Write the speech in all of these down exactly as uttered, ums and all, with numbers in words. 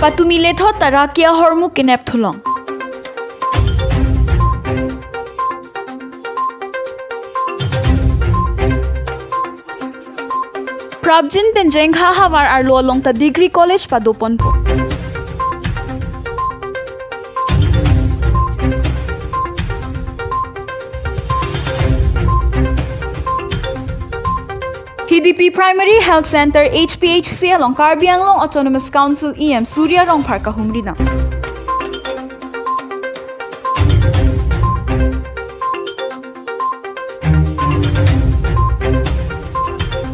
Patumi lethot ta raki ahormu kenep thulong. Prabjin pen Jengkha havar arlo along ta degree college padoponpo. Hidipi Primary Health Center, H P H C along Karbi Anglong Autonomous Council E M Surya Rongphar kahumri nang.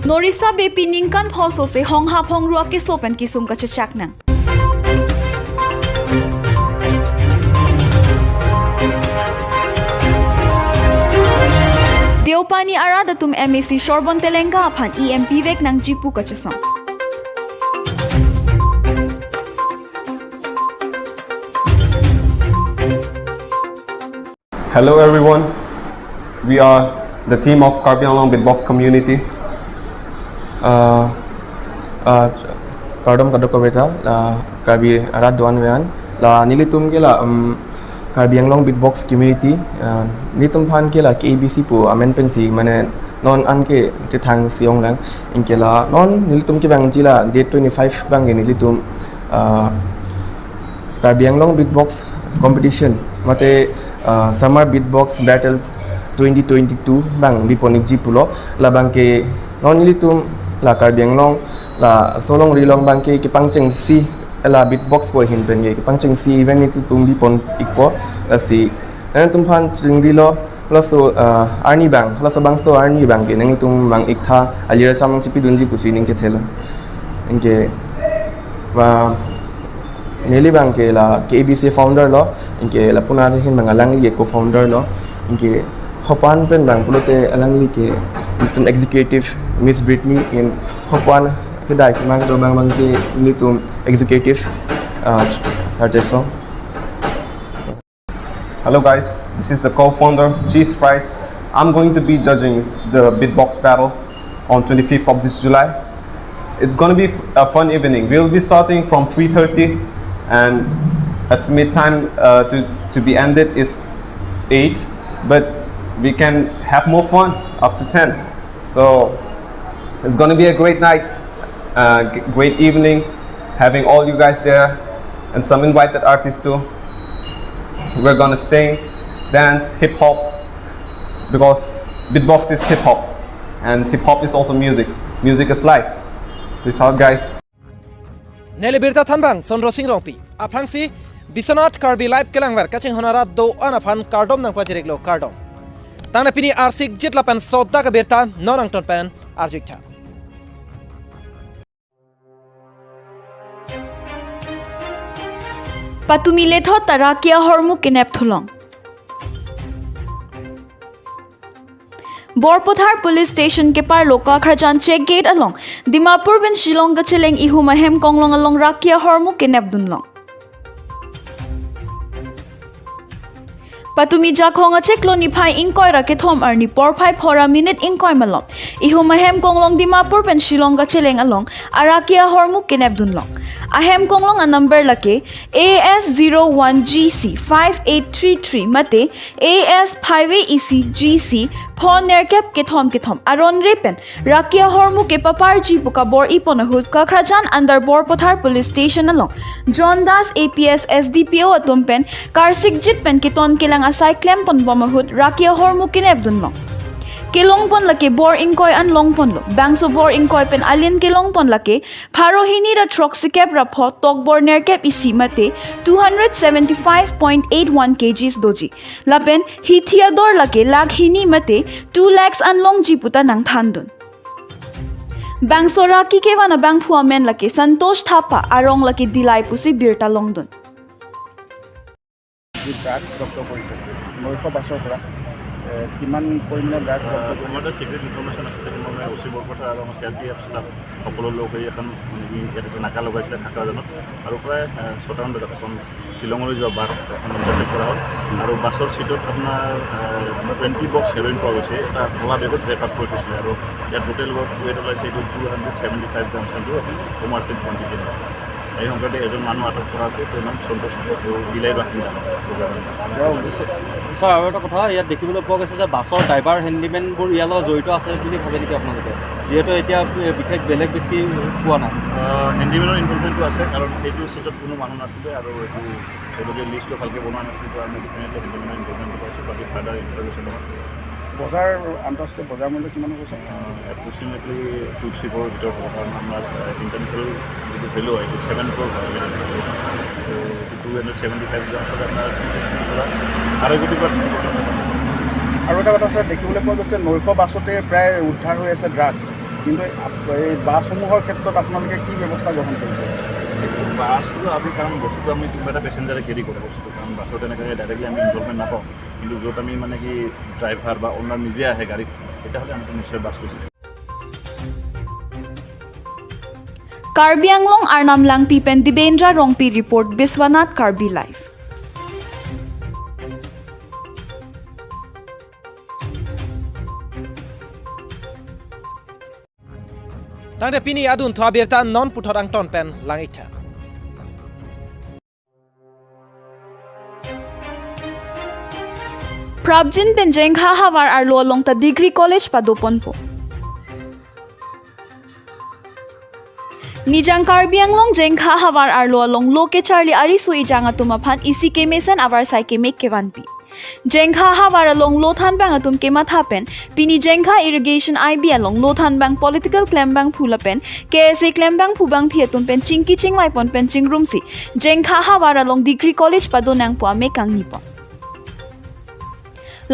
Norisa Beypi ningkan pho sose honghap hongru akeso pen kisung kachechak nang. Deopani arat atum M A C Shorbon Telenga aphan E M pivek nangji pu kachesong. Hello everyone, we are the team of Karbi Anglong Beatbox Community. Uh, uh, Kardom kadokave ta, la Karbi arat do-an ave-an, la nelitum ke la um, Karbi Anglong Beatbox Community, uh, nelitum aphan ke la K A B C pu amen pensi, mane non an ke chethang si ong lang, anke la non nelitum kevangji la date twenty-five abang ke nelitum uh, Karbi Anglong Beatbox Competition mate uh, Summer Beatbox Battle twenty twenty-two abang bipon-ikji pulo, labang ke non nelitum la Karbi Anglong laso alongri along abang ke kepangchengsi la beatbox pu ahin pen ke kepangchengsi event nelitum bipon-ikpo, lasi nangtum aphan chingrilo. Laso uh, arni abang, laso bangso arni abang ke nangtum vang-iktha, alir acham nangchipidunji pusi ning chethelo. Anke ba neli abang ke la K A B C founder lo, anke lapu-an ahin abang alangli ke co-founder lo, anke hopan pen abang pulote alangli ke nelitum executive, Miss Brittany, in hopan kedai kemang do abang abang ke nelitum executive uh, Sir Jason. Hello guys, this is the co-founder Cheese Fries. I'm going to be judging the beatbox battle on twenty-fifth of this July. It's going to be a fun evening. We'll be starting from three thirty and estimate time uh, to, to be ended is eight, but we can have more fun up to ten. So it's going to be a great night, uh, great evening, having all you guys there and some invited artists too. We're gonna sing, dance, hip hop, because beatbox is hip hop, and hip hop is also music. Music is life. Peace out, guys. Neli birta thanbang Sondro Sing Rongpi. Aphrangsi Biswanath Karbi Live kelangver kachinghon arat do-an aphan kardom nangpajiriklo, kardom. Tangte pini arsik jit lapen sodak abirta non angton pen arjuiktha. Patumi lethot ta raki ahormu kenep thulong. Borpathar Police Station keparlo Kakhrajan check gate along Dimapur pen Shillong kacheleng ihum ahem konglong along raki ahormu kenep dunlong. Patumi Jakhong achiklo niphai ingkoi ra kethom arni porphai phora minute ingkoi malom ihum ahem konglong Dimapur pen Shillong kacheleng along araki ahormu kenep dunlong. Ahem konglong anumber lake A S zero one G C five eight three three mate A S phaive isi G C pho nerkep kethom kethom aron re pen raki ahormu kepaparji pu kabor-ipon ahut Kakhrajan under Borpathar Police Station along John Das A P S S D P O atum pen karsik jit pen keton kelang asai klemponbom ahut raki ahormu kenep dunlong. Kelongpon lake bor ingkoi an longponlo. Bangso bor ingkoi pen alin kelongpon lake pharo hini ra throksikep ra pho tokbor nerkep isi mate two hundred seventy five point eight one K Gs doji. Lapen hithi ador lake lakh hini mate two lakhs an longji puta nangthandun. Bangso raki kevan abangphu amen lake Santosh Thapa, arong lake Dilai pusi birta longdun. Drugs জব্দ কৰিছে নৈশ বাছৰ পৰা। এ, কিমান পৰিমাণৰ ড্ৰাগছ জব্দ কৰিছে? মোৰ এটা চিক্ৰেট ইনফৰমেশ্যন আছিলে, মই মানে অ' চি বৰপথাৰ আৰু আমাৰ চি আৰ পি এফ ষ্টাফ সকলো লগ হৈ এখন মানে কি ইয়াত এটা নাকা লগাইছিলে খাকৰাজানত, আৰু প্ৰায় এ, ছটামান বজাত এখন শ্বিলঙলৈ যোৱা বাছ এখন ইণ্টাৰচেপ্ট কৰা হ'ল। আৰু বাছৰ ছিটত আপোনাৰ টুৱেণ্টি বক্স হেৰইন পোৱা গৈছে, এটা ক'লা বেগত ৰেপ আপ কৰি থৈছিলে। আৰু ইয়াত টোটেল ৱেইট ওলাইছে এইটো two hundred seventy five grams, এইটো কমাৰ্চিয়েল কোৱাণ্টিটি হয়। এই সংক্ৰান্তে এজন মানুহ আটক কৰা হৈছে, তেওঁৰ নাম সন্তোষ ঠাকুৰ, বিলাহীবাৰী বাসিন্দা। ছাৰ, আৰু এটা কথা, ইয়াত দেখিবলৈ পোৱা গৈছে যে বাছৰ ড্ৰাইভাৰ হেণ্ডিমেনবোৰ ইয়াৰ লগত জড়িত আছে বুলি ভাবে নেকি আপোনালোকে, যিহেতু এতিয়া বিশেষ বেলেগ ব্যক্তি পোৱা নাই? আহ, হেণ্ডিমেনৰ ইনভলভমেণ্টটো আছে, কাৰণ সেইটো চিটত কোনো মানুহ নাছিলে আৰু এইটো তেওঁলোকে লিষ্টটো ভালকৈ বনোৱা নাছিল, তো আমি ডেফিনেটলি হেণ্ডিমেনৰ ইনভলভমেণ্টটো পাইছোঁ। বাকী ফাৰ্ডাৰ ইণ্টাৰভিউশ্যন নহয়। বজাৰ, আন্তঃৰাষ্ট্ৰীয় বজাৰ মূল্য কিমান হ'ব, sir? Approximately two three four ভিতৰত হ'ব, কাৰণ আমাৰ ইণ্টাৰনেশ্যনেল যিটো ভেলু হয়, এইটো ছেভেন ক্ৰ'ৰ হয়। তো টু হাণ্ড্ৰেড ছেভেণ্টি ফাইভ গ্ৰামছত আপোনাৰ আঢ়ৈ কোটিৰ পৰা তিনি কোটি। আৰু এটা কথা, ছাৰ, দেখিবলৈ পোৱা গৈছে নৈশ বাছতে প্ৰায় উদ্ধাৰ হৈ আছে ড্ৰাগছ, কিন্তু এই বাছসমূহৰ ক্ষেত্ৰত আপোনালোকে কি ব্যৱস্থা গ্ৰহণ কৰিছে? বাছটো আমি, কাৰণ বস্তুটো আমি কোনোবা এটা পেচেঞ্জাৰে কেৰি কৰে বস্তুটো, কাৰণ বাছত তেনেকৈ ডাইৰেক্টলি আমি ইনভলভমেণ্ট নাপাওঁ, কিন্তু য'ত আমি মানে কি ড্ৰাইভাৰ বা অ'নাৰ নিজে আহে গাড়ীত, তেতিয়াহ'লে আমি নিশ্চয় বাছ কৰিছোঁ। Karbi Anglong Arnam Langpi pen Dibendra Rongpi report, Biswanath Karbi Live. Tangte pini adun thu abirta non puthot angton pen lang-iktha. Prabjin pen Jengkha havar arlo along ta Degree College padoponpo. Nijang Karbi Anglong Jengkha havar arlo along lo kecharli ariso ejang atum aphan isi kemesen avarsai kemek kevanpi. Jengkha havar along lo thanbang atum kematha pen pini Jengkha Irrigation I B along lo thanbang political klembangphu lapen K S A klembangphu bangphi atum pen chingki chingvaipon pen chingrumsi Jengkha havar along Degree College padonangpo amek kangnipon.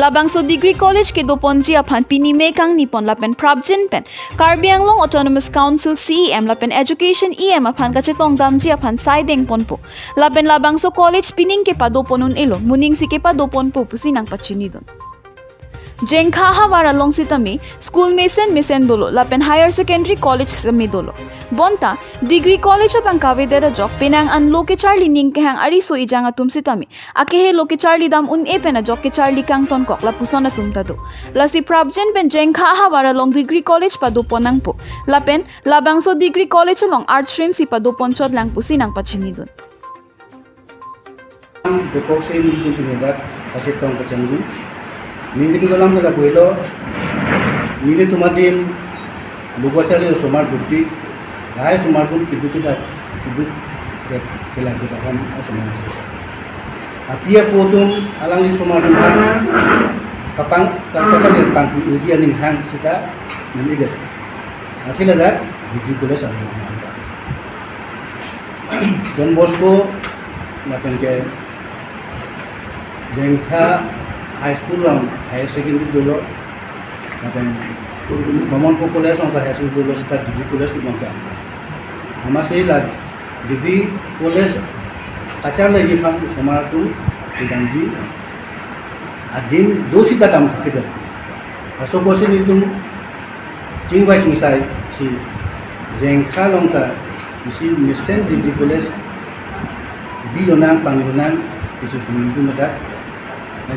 Labangso Degree College kedoponji aphan pini mek kangnipon lapen prapjin pen Karbi Anglong Autonomous Council C E M lapen Education E M aphan kachetongdamji aphan sai dengponpo. Lapen labangso college pining kepadopon un-elo, moning si kepadoponpo pusi nangpachinidun. Jengkha havar along sitame school mesen mesen dolo lapen higher secondary college sitame dolo. Bonta Degree College abang kavedet ajok penang an lo kecharli ning kehang ariso ejang atum sitame akehelo kecharli dam un-e pen ajok kecharli kangtonkok lapuson atum ta do. Lasi prapjin pen Jengkha havar along Degree College padoponangpo. Lapen labangso Degree College along Arts stream si padoponchotlang pusi nangpachinidun. Dokok se nelitum dak kachetong kachangdun. Nelitum alam ke lapu-elo, nelitum adim lo kecharli osomar dukti, lahai osomar atum keduk kedak, keduk kedak, kelang kedakan osomar. Api apo atum alangli osomar atum kapang, kapang kacharli pangpi uji aning hang sita nelidet. Akhil ada Degree College along. Don Bosco lapen ke Jengkha High School along higher secondary dolo, lapen Bamon College along higher secondary dolo, sita Degree College along ka. Amatsi la Degree College kacharliji aphan osomar atum kedamji adim do sita dam thekthedet. Laso apotsi nelitum chingvai chingsai si Jengkha along ta isi mesen Degree College bilonang panglonang isi nelitum dak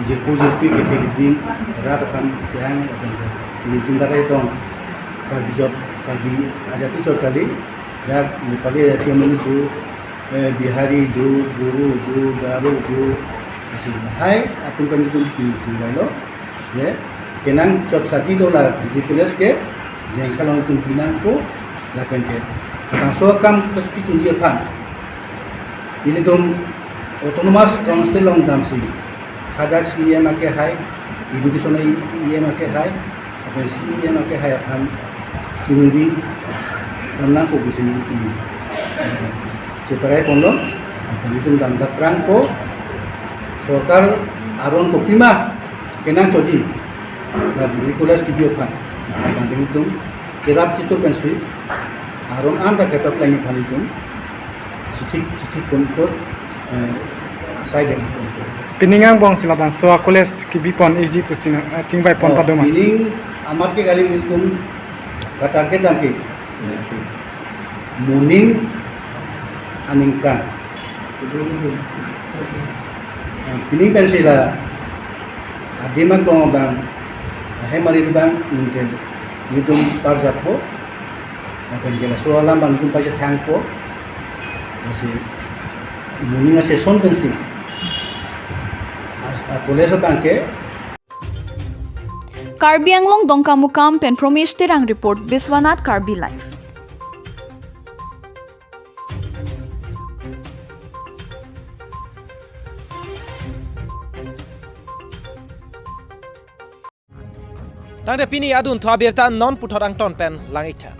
jirpo jirpi kethe keding rat aphan chehang nelitum dak tong Karbi jok, Karbi ajati jok kali, dak Nepali ajati, Manipur, eh, Bihari do, Boro do, Garo do, isi lahai atum pen nelitum pi pi lo. Je, kenang chot sadi lo la Degree College ke, Jengkha along nelitum pinangpo, lapen ke. Bangso akam kechunji aphan nelitum Autonomous Council along damsi, hadak C E M akehai, Education E M akehai, lapen C E M akehai aphan chunri damnangpo pusi nelitum cheparai ponlo, lapen nelitum damdapprangpo, sorkar aron kopima kenangchotji, la Degree College kebi aphan, lapen nelitum cherap chitu pensi aron anta ketok lagi aphan nelitum chithik chithik pon ko, eh, sai dengpon ko. Pining angbong si labangso college kebi pon iji pusi nang, eh, chingvai pon, oh, padoma. Pining amat ke kali nelitum ka target dam ke moning aningkan. Pining pensi la adim aklong abang, ahemari abang ningke nelitum parjappo. Lapen ke laso alam abang nelitum pachethangpo. Lasi morning a-session pensi a, a college abang ke. Karbi Anglong Dongkamukam pen Promesh Terang report, Biswanath Karbi Live. Tangte pini adunthu abirta non puthot angton pen lang-iktha.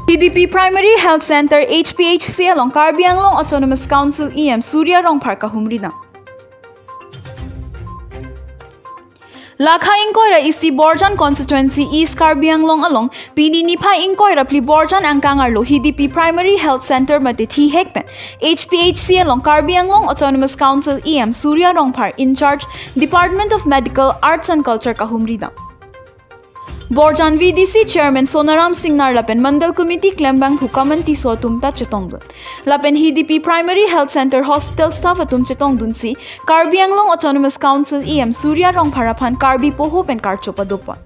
Hidipi Primary Health Center, H P H C along Karbi Anglong Autonomous Council E M Surya Rongphar kahumri dam. Lakha ingkoi ra isi Borjan Constituency, East Karbi Anglong along pini niphai ingkoi ra phli Borjan angkang arlo Hidipi Primary Health Center mate thihek pen H P H C along Karbi Anglong Autonomous Council E M Surya Rongphar, in charge Department of Medical Arts and Culture, kahumri dam. Borjan V D C Chairman Sonaram Singnar lapen Mandal Committee klembangphu Kaman Tisso atum ta chetongdun. Lapen Hidipi Primary Health Center Hospital staff atum chetongdunsi Karbi Anglong Autonomous Council E M Surya Rongphar aphan Karbi poho pen karcho padopon.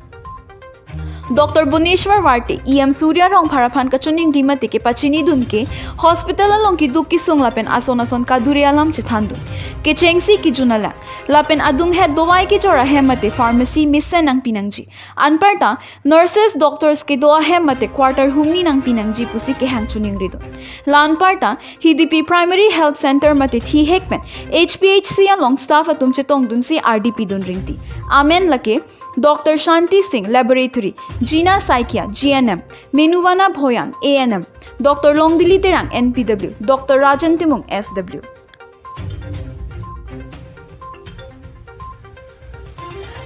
Doctor Boneshwar Warte, E M Surya Rongphar aphan kachiningri mate kepachinidun ke, hospital along keduk kesung lapen ason ason kadure alam chethandun. Kechengsi kejun alang, lapen adunghet dovai kejor ahem mate pharmacy mesen nangpi nangji. Anparta nurses, doctors kedo ahem mate quarter humni nangpi nangji pusi kehang chiningridun. La anparta Hidipi Primary Health Center mate thihek pen H P H C along staff atum chetongdunsi ardi pidun ringti. Amen lake Doctor Shanti Singh, Laboratory, Jina Saikia, G N M, Menuvana Bhoyan, A N M, Doctor Longdili Terang, N P W, Doctor Rajan Timung, S W.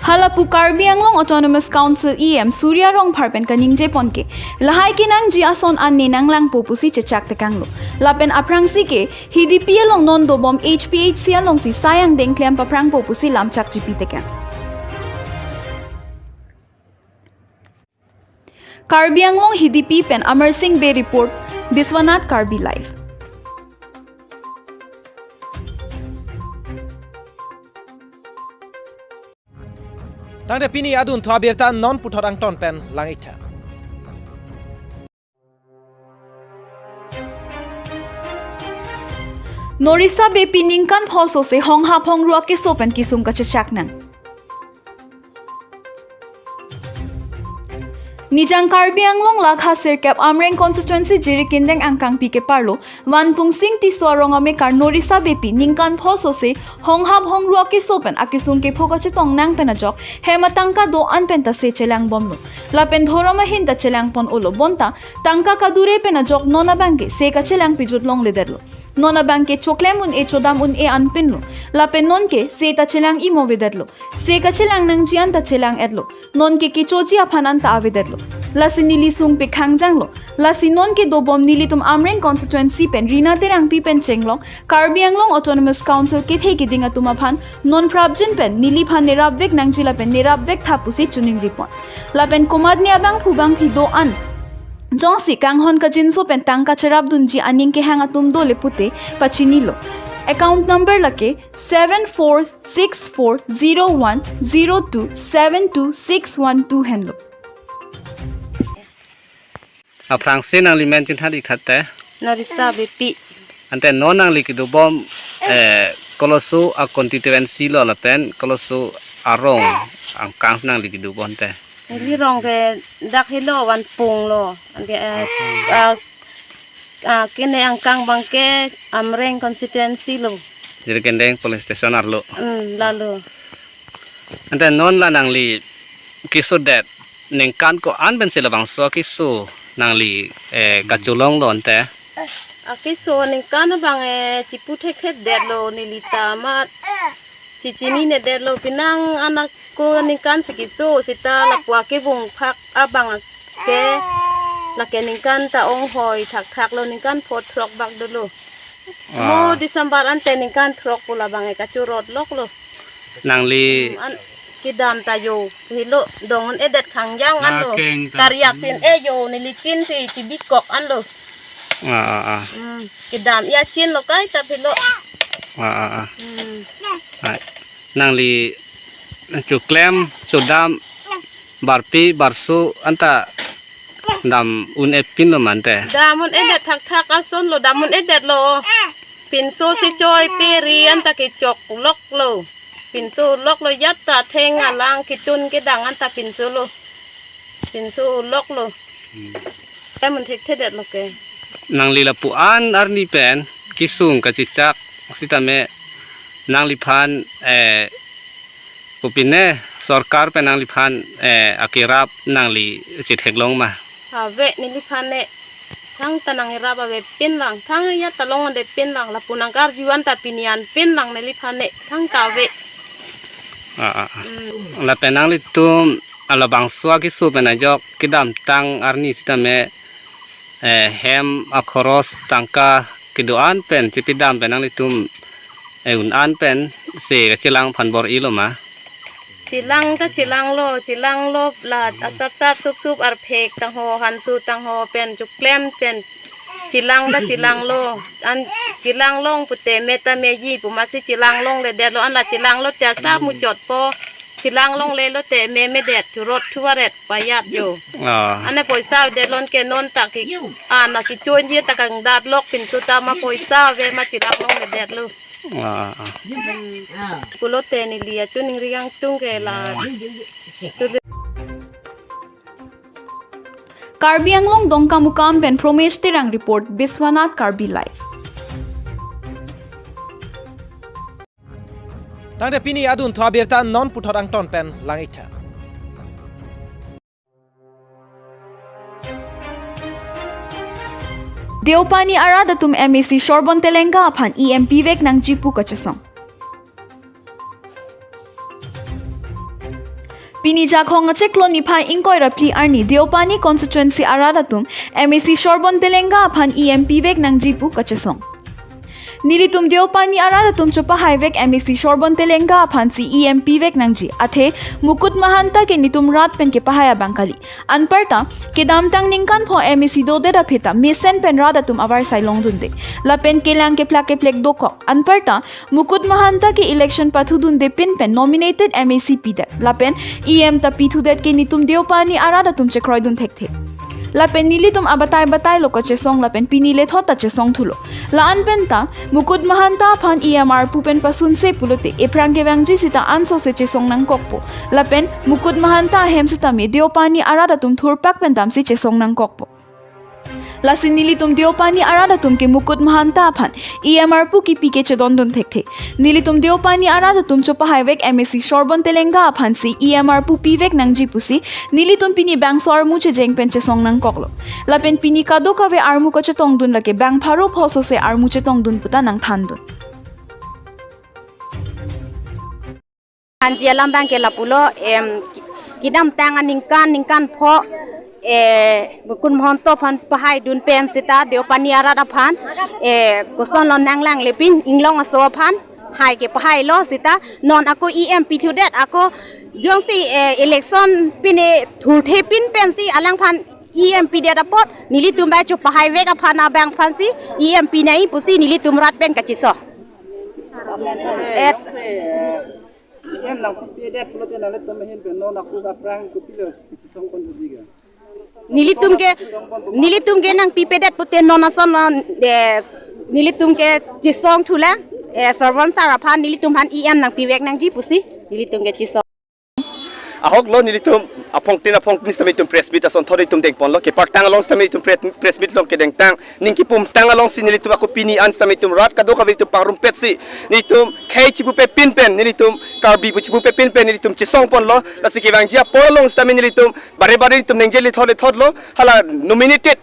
Halapu Karbi Anglong Autonomous Council E M Surya Rongphar pen kaningjepon ke, lahai kenangji ason an ne nanglangpo pusi chechak tekanglo. Lapen aphrangsi ke, Hidipi along non dobom H P H C alongsi sai angdeng klem paphrangpo pusi lamchak chipi tekang. Karbi Anglong Hidipi pen Amar Singh Bey report, Biswanath Karbi Live. Tangte pini adunthu abirta non puthot angton pen lang-iktha. Norisa Beypi ningkan pho sose honghap hongru akeso pen kesung kachechak nang. Nijang Karbi Anglong lakha sirkep Amreng Constituency Jirikindeng angkangpi keparlo Vanpungsing Tisso arong amekar Norisa Beypi ningkan pho sose honghap hongru akeso pen akesung kepho kachetong nang pen ajok hem atangka do-an pen ta se chelangbomlo. Lapen dhorom ahin ta chelangpon-olo bonta tangka kadure pen ajok non abangke se kachelang pijut longledetlo. Non abangke choklem un-e chodam un-e anpinlo. Lapen nonke se ta chelang-imovedetlo. Se kachelang nangji an ta chelang-etlo. Nonke kechoji aphan an ta avedetlo. Lasi neli sung pekhang janglo. Lasi nonke dobom nelitum Amreng Constituency pen Rina Terangpi pen chenglong Karbi Anglong Autonomous Council kethe keding atum aphan non prapjin pen neliphan nerapvek nangji lapen nerapvektha pusi chiningripon. Lapen komatne abangphu bangphi do-an jongsi kanghon kajinso pen tangka cherapdunji aning kehang atum dole pute pachinilo. Account number lake seven four six four zero one zero two seven two six one two henlo. Aphrangsi nangli men chingthar-ik tha te? Norisa Beypi. Ante non nangli kedobom, eh, koloso a-constituency lo lapen koloso arong angkang nangli kedobom te? Neli rong ke dak helo Vanpung lo. Anke, eh, ah, ah, kene angkang abangke Amreng Constituency lo. Jirikindeng Police Station arlo. Hmm, lalo. Ante non la nangli kesodet ningkan ko-an pensi labangso akeso nangli, eh, kacholonglo ante? Akeso ningkan abang, eh, chipu thekthedetlo neli ta amat. Chichininedetlo penang anak ko ningkan si keso seta lapu akevung phak abang ke lake ningkan ta onghoi thakthaklo, ningkan pho throk bak dolo. Ah. Mo December ante ningkan throk pu labang e kachorot loklo. Nangli Hmm, an kedam ta jo helo dong un-edet khangjang anlo. Akeng ta Kariak sin e jo neli chin si chibikok anlo. Ah, ah, ah. Hmm, kedam ia chin lo kai ta helo. Ah, ah, ah. Hmm. Ai. Nangli choklem chodam Barpi barso anta dam un-e pinlo mante. Dam un-edet thakthak ason lo, dam un-edet lo. Pinso si choi peri anta kechok lok lo. Pinso lok lo, jat ta theng alang kechun kedang anta pinso lo. Pinso lok lo. Hmm. Dam un thekthedet lo ke. Nangli lapu-an arni pen kesung kachechak sitame nangliphan, eh, kopine sorkar pen nangliphan, eh, akerap nangli chetheklong ma? Ave neliphan ne. Thangta nangerap avepinlang. Thang jat ta longledetpinlang. Lapu nangkarju anta pini an pinlang neliphan ne. Thangta ave. Ah, ah, ah. Hmm. Lapen nanglitum labangso akeso pen ajok kedamtang arni sitame, eh, hem akhoros tangka kedo-an pen chepedam pen nanglitum, eh, un-an pen se kachelang aphan bor-ilo ma? Chelang ta chelanglo, chelanglo la asapsap supsup arphek tangho hansu tangho pen chuklem pen chelang ta chelanglo. An chelang long pute me ta meji pu masi chelang longledetlo, an la chelanglo te asap muchotpo. Chelang longlelo te me medet churot thuaret payat jo. Ah. Ane poisa avedet lon ke non ta ke, ah, na kechonji ta kangdat lok pinso ta ma poisa ave ma chelang longledetlo. Ah, ah. Hmm. Pulote neli achun ningri angtung ke la. Karbi Anglong Dongkamukam pen Promesh Terang report, Biswanath Karbi Live. Tangte pini adunthu abirta non puthot angton pen lang-iktha. Deopani arat atum M A C Shorbon Telenga aphan E M pivek nangji pu kachesong. Pini Jakhong achiklo niphai ingkoi ra phli arni Deopani constituency arat atum M A C Shorbon Telenga aphan E M pivek nangji pu kachesong. Nelitum Deopani arat atum chopahaivek M A C Shorbon Telenga aphansi E M pivek nangji. Athe Mukut Mahanta ke netum rat pen kepahai abang kali. Anparta kedamtang ningkan pho M A C dodet aphi ta mesen pen rat atum avarsai longdunde. Lapen kelang keplak keplek dokok. Anparta Mukut Mahanta ke election pathudunde pin pen nominated M A C pidet. Lapen E M ta pithudet ke netum Deopani arat atum chekroidun thekthe. Lapen nelitum abatai batai lo kachesong lapen pini lethot ta chesong thulo. La-an penta Mukut Mahanta aphan E M arpu pen pasunse pulote ephrang kevangji sita ansose chesong nangkokpo. Lapen Mukut Mahanta ahem sitame Deopani arat atum thurpak pen damsi chesong nangkokpo. Lasi nelitum Deopani arat atum ke Mukut Mahanta aphan E M arpu kipi ke chedondun thekthe. Nelitum Deopani arat atum chopahaivek M A C Shorbon Telenga aphansi E M arpu pivek nangji pusi nelitum pini bangso armu chejeng pen chesong nangkoklo. Lapen pini kadokave armu kachetongdun lake bang pharo pho sose armu chetongdun puta nangthandun. Anji alam abang ke lapulo, em, ki-, kedamtang aningkan, ningkan pho, eh, Mukut Mahanta aphan pahaidun pen sita Deopani arat aphan, eh, koson lo nanglang lepin inglong aso aphan hai kepahailo sita non ako E M pithudet ako jongsi, eh, election pine thurthe pin pensi alangphan E M pidet apot nelitum bai chopahaivek aphan abangphansi E M pinai pusi nelitum rat pen kachiso. Et- Yan nangpipedet pulote nanglitum ahin pen non ako aphrang kopilo kachisong pon jodi ga. Nelitum ke, nelitum ke nangpipedet pute non ason non, eh, nelitum ke chisong thulang, eh, Shorbon sar aphan nelitum aphan E M nangpivek nangji pusi nelitum ke chisong. Ahok lo nelitum aphongtin aphongtin sitame itum press meet ason thot itum dengponlo, kepartang along sitame itum press, press meet along kedengtang, ning kipumtang alongsi nelitum ako pini an sitame itum rat kadokave itum pangrumpetsi nelitum khei chipupe pin pen nelitum Karbi pu chipupe pin pen nelitum chisong ponlo. Lasi kevangji apor along sitame nelitum bare bare nelitum ningje lethot lethotlo, hala nominated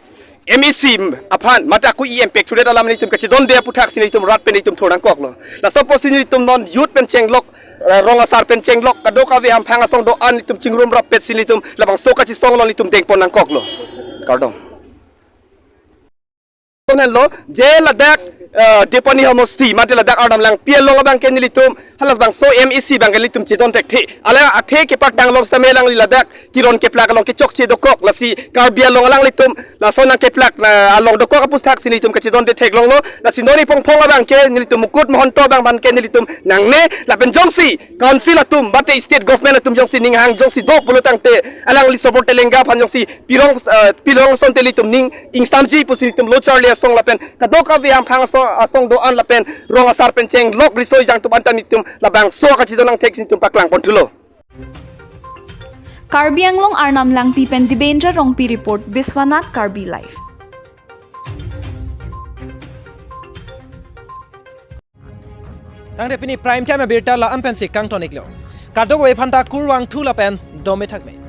M A C aphan mate ako E M pek thudet alam nelitum kachidonde aputhaksi nelitum rat pen nelitum thur nangkoklo. Laso apotsi nelitum non youth pen chenglok, eh, rong asar pen chenglok, kadokave hamphang asong do-an nelitum chingrum rapetsi nelitum labangso kachisong along nelitum dengpon nangkoklo. Kardom. Henlo je ladak, eh, Depani Homosti mate ladak Arnam Langpi along abangke nelitum halabangso M A C abangke nelitum chedon thekthe. Alang athe kepatang long sitame alangli ladak kiron keplak along kechokche dokok, lasi Karbi along alanglitum lason nangkeplak na along dokok apusthak si nelitum kachedonde theklonglo. Lasi non iphongphong abangke nelitum Mukut Mahanta abang abangke nelitum nangne lapen jongsi council atum mate state government atum jongsi ning hang jongsi do pulo tangte alangli Sobor Telenga aphan jongsi pirong, eh, pirong asonte nelitum ning ingsamji pusi nelitum lo charli asong lapen kadokave hamphang asong, asong do-an lapen rong asar pen chenglok riso ejang atum anta nelitum labangso kachedon nangthek si nelitum paklang ponthulo. Karbi Anglong Arnam Langpi pen Dibendra Rongpi report, Biswanath Karbi Live. Tangte pini Prime Time abirta la-an pensi kangton-iklo. Kadokave aphanta kurvangthu lapen dome thakme.